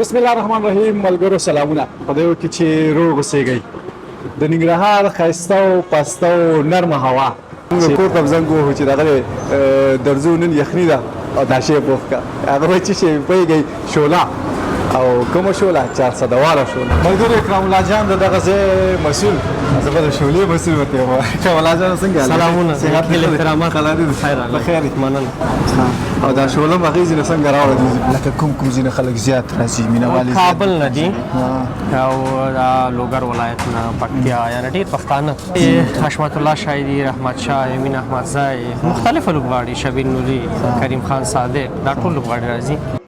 بسم الله الرحمن الرحیم. ملګرو سلامونه، خدای وکړي چې روغ اوسېږئ. د ننګرهار ښایسته او پسته او نرمه هوا، موږ کور ته زنګ ووهو چې دغه دی درځو، نن یخني ده او دا شی پوخ که. هغه وایي چې شی پوهېږئ؟ شوله. او کومه شوله؟ چارسده واله شوله. ملګرو، اکرام الله جان د دغه ځای مسؤل، زه به د شولې مسؤل ورته یم. اکرام الله جان، څنګه؟ سلامونه. صحت؟ ټول احترامات. خیر. خیر. بخیر. مننه. او دا شوله هغې ځینې څنګه راوړل؟ لکه کوم کوم ځینې خلک زیات راځي، مینوال یې زیات؟ کابل نه دي او دا لوګر ولایت نه، پکتیا، یعنی ډېر پښتانه. حشمت الله شاهدي، رحمت شاه، امین احمدزی، مختلف لوبغاړي، شبیر نوري، کریم خان صادق، دا ټول لوبغاړي راځي.